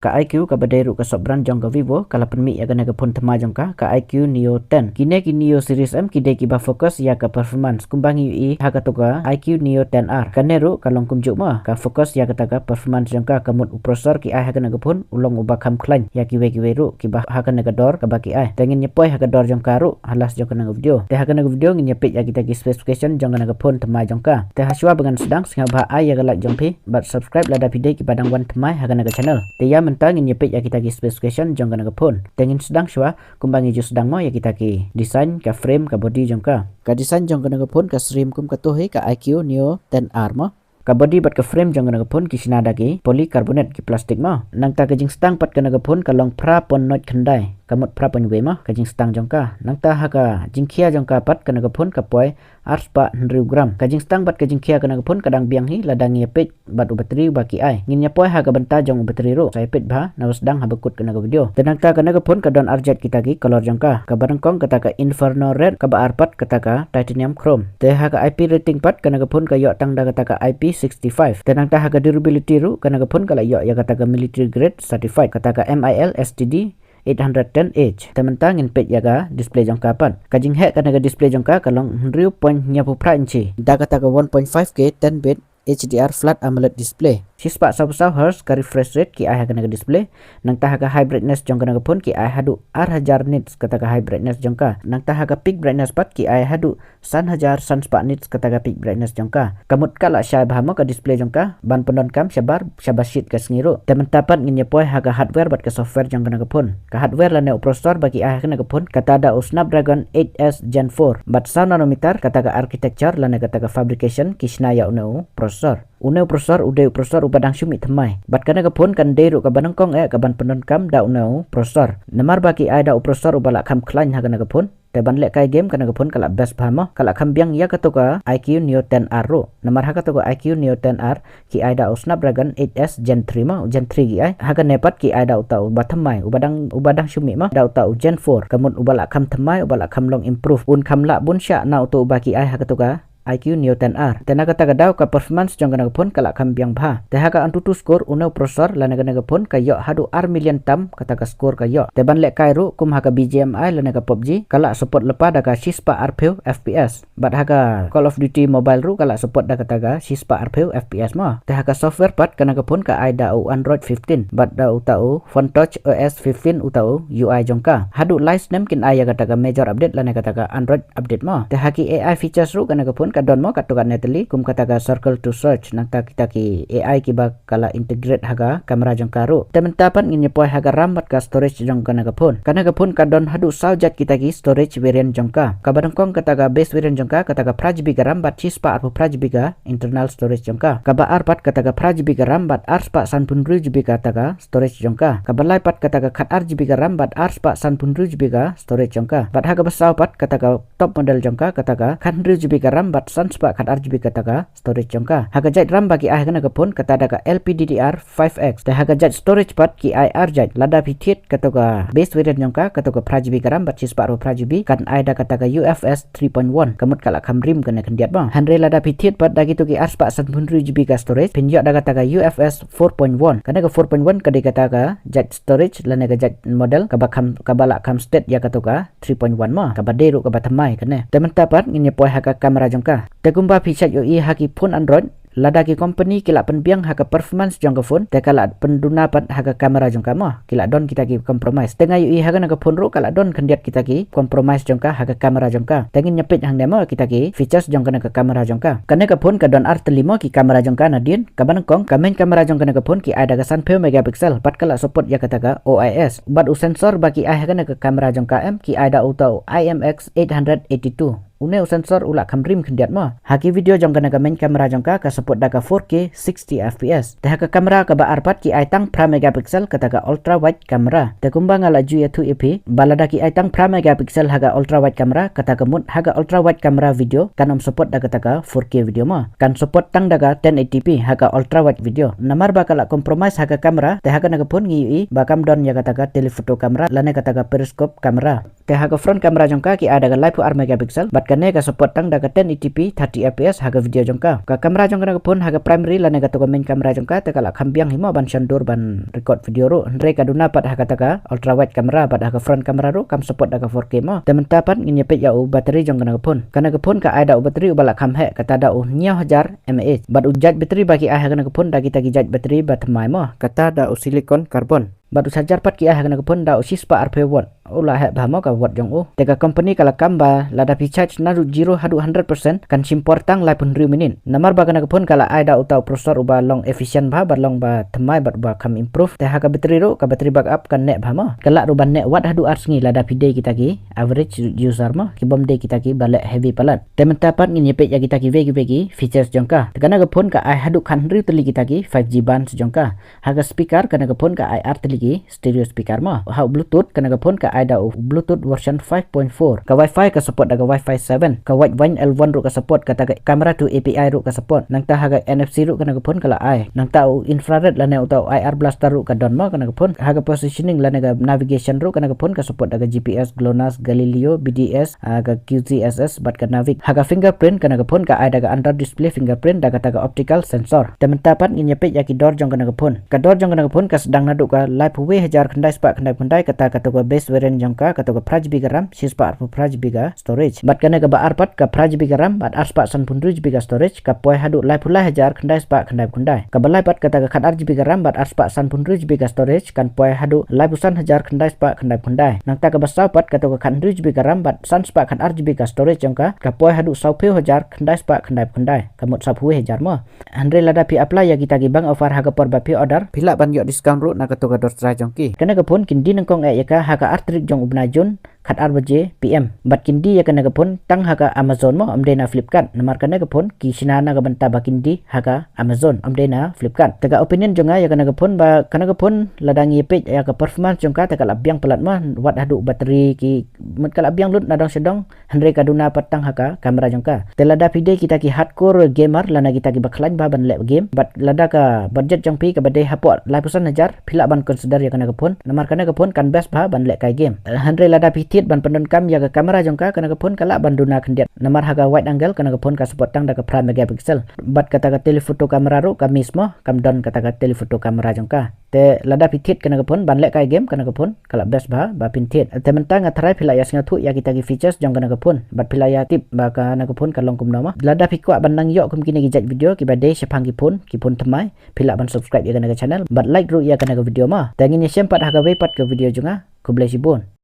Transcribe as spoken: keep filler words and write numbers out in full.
Ka I Q kaba dei ruh ka sub brand jong ka Vivo ka la pynmih ïa kane ka phone thymmai jong ka, ka I Q Neo ten. Kine ki Neo series em ki dei kiba focus ïa ka performance, kumba ngi ïohi ha kato ka I Q Neo ten R. Kane ruh ka long kumjuh mo, ka focus ïa kata ka performance jong ka, ka mut u processor ki ai ha kane ka phone u long uba kham khlaiñ ïa kiwei kiwei ruh kiba ha kane ka dor kaba ki ai. Te ngin ïa poi ha ka dor jong ka ruh ha last jong kane ka video. Te ha kane ka video ngin ïa peit ïa kita ki specification jong kane ka phone thymmai jong ka. Te ha shuwa ba ngan sdang, sngewbha ai ïa ka like jong phi bad subscribe lada phi dei kiba dang wan thymmai ha kane ka channel. Te ïa mynta ngin ïa peit ïa kita ki specification jong kane ka phone. Te ngin sdang shuwa, kumba ngi ju sdang mo, ïa kita ki design, ka frame, ka body jong ka. Ka design jong kane ka phone ka syriem kum kato hi ka I Q Neo ten R mo. Ka body bad ka frame jong kane ka phone ki shna da ki polycarbonate, ki plastic mo. Nangta ka jingstang pat kane ka phone ka long phra point nod khyndai, ka mut phra point wei mo ka jingstang jong ka. Nangta ha ka jingkhia jong ka pat kane ka phone ka poi ar spah hynriew gram. Ka jingstang bad ka jingkhia kane ka phone ka dang biang hi lada ngi ïa peit bad u battery uba ki ai. Ngin ïa poi ha ka bynta jong u battery ruh, sa ïa peit bha na u sdang haba kut kane ka video. Te nangta kane ka phone ka don ar jait kita ki color jong ka. Kaba nyngkong kata ka Inferno Red, kaba ar pat kata ka Titanium Chrome. Te ha ka I P rating pat kane ka phone ka ïoh tang da kata ka I P sixty-five. Te nangta ha ka durability ruh kane ka phone ka la ïoh ïa kata ka military grade certified, kata ka M I L S T D eight hundred ten H. Te mynta ngin peit ïa ka display jong ka pat. Ka jingheh kane ka display jong ka ka long hynriew point hynñiewphew phra inchi da kata ka one point five K ten bit H D R flat AMOLED display. Shispah sawphew saw hertz ka refresh rate ki ai ha kane ka display. Nangta ha ka high brightness jong kane ka phone ki ai haduh ar hajar nits kata ka high brightness jong ka. Nangta ha ka peak brightness pat ki ai haduh san hajar san spah nits kata ka peak brightness jong ka. Ka mut ka la shai bha mo ka display jong ka ban pyndonkam shabar shaba shit ka sngi ruh. Te mynta pat ngin ïa poi ha ka hardware bad ka software jong kane ka phone. Ka hardware lane u processor ba ki ai ha kane ka phone kata da u Snapdragon eight S Gen four bad saw nanometer kata ka architecture lane kata ka fabrication ki shna ïa une u processor. Une u processor u dei u processor uba dang shu mih thymmai. Bad kane ka phone kan dei ruh kaba nyngkong eh kaban pyndonkam da une u processor. Namar ba ki ai da u processor uba la kham khlaiñ ha kane ka phone. Te ban lehkai game kane ka phone ka la best bha mo. Ka la kham biang ïa kato ka I Q Neo ten R ruh. Namar ha kato ka I Q Neo ten R ki ai da u Snapdragon eight S Gen three mo, Gen three ki ai. Ha kane pat ki ai da uta uba thymmai, uba dang, uba dang shu mih mo, da uta u Gen four. Ka mut uba la kham thymmai, uba la kham long improve. Un kham lah bun shah na uta uba ki ai ha kato ka I Q Neo ten R. Te na kata ka daw ka performance jong kane ka phone ka la kham biang bha. Te ha ka AnTuTu score une u processor lane kane ka phone ka ïoh haduh ar million tam kata ka score ka ïoh. Te ban lehkai ruh kum ha ka B G M I lane ka PUBG ka la support lypa da ka shispah arphew F P S. Bad ha ka Call of Duty Mobile ruh ka la support da kata ka shispah arphew F P S mo. Te ha ka software pat kane ka phone ka ai da u Android fifteen bad da uta u PhoneTouch O S fifteen uta u U I jong ka. Haduh lai snem kin ai ïa kata ka major update lane kata ka Android update mo. Te ha ki A I features ruh kane ka phone ka don mo katto katne tylli kum kata ka circle to search, nangta kita ki A I kiba ka la integrate ha ka camera jong ka ruh. Te mynta pat ngin ïa poi ha ka RAM bad ka storage jong kane ka phone. Kane ka phone ka don haduh saw jait kita ki storage variant jong ka. Kaba nyngkong kata ka base variant jong ka, kata ka phra G B ka RAM bad shispah arphew phra G B ka internal storage jong ka. Kaba ar pat kata ka phra G B ka RAM bad ar spah sanphew hynriew G B kata ka storage jong ka. Kaba lai pat kata ka khat ar G B ka RAM bad ar spah sanphew hynriew G B ka storage jong ka. Bad ha kaba saw pat kata ka top model jong ka, kata ka khat hynriew G B ka RAM bad san spah khat ar G B kata ka storage jong ka. Ha ka jait RAM ba ki ai ha kane ka phone kata da ka L P D D R five X. Te ha ka jait storage pat ki ai ar jait. Lada phi thied kato ka base variant jong ka, kato ka phra G B ka RAM bad shispah arphew phra G B, kan ai da kata ka U F S three point one. Ka mut ka la kham rim kane khyndiat bang. Hynrei lada phi thied pat da kito ki ar spah sanphew hynriew G B ka storage, phin ïoh da kata ka U F S four point one. Kane ka four point one ka dei kata ka jait storage lane ka jait model kaba kham, kaba la kham stet ïa kato ka three point one mo, kaba dei ruh kaba thymmai kane. Te mynta pat ngin ïa poi ha ka camera jong ka. Te kumba phi shait ïohi ha ki phone Android, lada ki company ki la pynbiang ha ka performance jong ka phone, te ka la pynduna pat ha ka camera jong ka mo, ki la don kita ki compromise. Te nga ïohi ha kane ka phone ruh ka la don khyndiat kita ki compromise jong ka ha ka camera jong ka. Te ngin ïa peit hangne mo kita ki features jong kane ka camera jong ka. Kane ka phone ka don ar tylli mo ki camera jong ka nadien. Kaba nyngkong ka main camera jong kane ka phone ki ai da ka sanphew megapixel, bad ka la support ïa kata ka O I S. Bad u sensor ba ki ai ha kane ka camera jong ka em, ki ai da uta u I M X eight hundred eighty-two. Une u sensor u la kham rim khyndiat mo. Ha ki video jong kane ka main camera jong ka ka support da ka four K sixty F P S. Te ha ka camera kaba ar pat ki ai tang phra megapixel kata ka ultra wide camera. Te kumba nga la ju ïathuh ïa phi, ba lada ki ai tang phra megapixel ha ka ultra wide camera, kata ka mut ha ka ultra wide camera video kan ym support da kata ka four K video mo. Kan support tang da ka ten eighty P ha ka ultra wide video. Namar ba ka la compromise ha ka camera, te ha kane ka phone ngi ïohi ba kam don ïa kata ka telephoto camera lane kata ka periscope camera. Te ha ka front camera jong ka ki ai da ka laiphew ar megapixel, bad Kane ka support tang da ka ten eighty p thirty F P S ha ka video jong ka. Ka kamera jong kane ka phone ha ka primary lane kato ka main kamera jong ka te ka la kham biang hi mo ban shon dur ban record video ruh. Hynrei ka duna pat ha kata ka ultra wide kamera bad ha ka front kamera ruh kam support da ka four K mo. Te mynta pat ngin ïa peit ïa u battery jong kane ka phone. Kane ka phone ka ai da u battery uba la kham heh, kata da u hynñiew hajar mAh. Bad u jait battery ba ki ai ha kane ka phone da kita ki jait battery ba thymmai mo, kata da u silicon carbon. Bad u charger pat ki ai ha kane ka phone da u shispah arphew watt. U la heh bha mo ka watt jong u. Te ka company ka la kam ba lada phi charge naduh zero haduh hundred percent kan shim por tang laiphew hynriew minit. Namar ba kane ka phone ka la ai da uta u processor uba long efficient bha, ba long ba thymmai bad uba kham improve. Te ha ka battery ruh, ka battery backup kan neh bha mo. Ka lah ruh ban neh wat haduh ar sngi lada phi dei kita ki average user mo, ki bym dei kita kiba leh heavy palat. Te mynta pat ngin ïa peit ïa kita kiwei kiwei ki features jong ka. Te kane ka phone ka ai haduh khathynriew tylli kita ki five G bands jong ka. Ha ka speaker kane ka phone ka ai ar tylli ki stereo speaker mo. Ha u Bluetooth kane ka phone ka ai da u Bluetooth version five point four. Ka Wi-Fi ka support da ka Wi-Fi seven. Ka Widevine L one ruh ka support, kata ka Camera two A P I ruh ka support. Nangta ha ka N F C ruh kane ka phone ka la ai. Nangta u infrared lane uta u I R blaster ruh ka don mo kane ka phone. Ha ka positioning lane ka navigation ruh kane ka phone ka support da ka G P S, GLONASS, Galileo, B D S, ah, ka Q Z S S bad ka Naviq. Ha ka fingerprint kane ka phone ka ai da ka under display fingerprint da kata ka optical sensor. Te mynta pat ngin ïa peit ïa ki dor jong kane ka phone. Ka dor jong kane ka phone ka sdang naduh ka laiphew wei hajar khyndai spah khyndai phew khyndai, kata kato ka base variant jong ka, kato ka phra G B ka RAM, shispah arphew phra G B ka storage. Bad kane kaba ar pat ka phra G B ka RAM bad arspah sanphew hynriew G B ka storage, ka poi haduh laiphew lai hajar khyndai spah khyndai phew khyndai. Kaba lai pat kata ka khatar G B ka RAM bad arspah sanphew hynriew G B ka storage, kan poi haduh laiphew san hajar khyndai spah khyndai phew khyndai. Nangta kaba saw pat kato ka khathynriew G B ka RAM bad san spah khatar G B ka storage jong ka, ka poi haduh sawphew hajar khyndai spah khyndai phew khyndai. Ka mut sawphew wei hajar mo. Hynrei lada phi apply ïa kita ki bank offer ha ka por ba phi order, phi lah ban ïoh discount ruh na kato ka dor trai jong ki. Kane ka phone kin die nyngkong eh ïa ka ha ka ar tarik jong u bnai June, khatar baje P M. Bad kin die ïa kane ka phone tang ha ka Amazon mo, ym dei na Flipkart. Namar kane ka phone ki shna na ka bynta ba kin die ha ka Amazon, ym dei na Flipkart. Te ka opinion jong nga ïa kane ka phone, ba kane ka phone lada ngi peit ïa ka performance jong ka te ka la biang palat mo, wat haduh battery ki, mut ka la biang lut na dong sha dong. Hynrei ka duna pat tang ha ka camera jong ka. Te lada phi dei kita ki hardcore gamer lane kita kiba khlaiñ bha ban leh game, bad lada ka budget jong phi kaba dei hapoh laiphew san hajar, phi lah ban consider ïa kane ka phone. Namar kane ka phone kan best bha ban lehkai game. Eh, hynrei lada phi thied ban pyndonkam ïa ka camera jong ka, kane ka phone ka lah ban duna khyndiat. Namar ha ka wide angle kane ka phone ka support tang da ka phra megapixel. Bad kata ka telephoto camera ruh ka miss mo, kam don kata ka telephoto camera jong ka. Te lada phi thied kane ka phone ban lehkai game, kane ka phone ka la best bha ba phin thied. Te mynta nga tharai phi la ïa sngewthuh ïa kita ki features jong kane ka phone, bad phi la ïa tip ba kane ka phone ka long kumno mo. Lada phi kwah ban nang ïoh kum kine ki jait video kiba dei shaphang ki phone, ki phone thymmai, phi lah ban subscribe ïa kane ka channel bad like ruh ïa kane ka video mo. Te ngin ïa shem pat ha kawei pat ka video jong nga. Khublei shibun.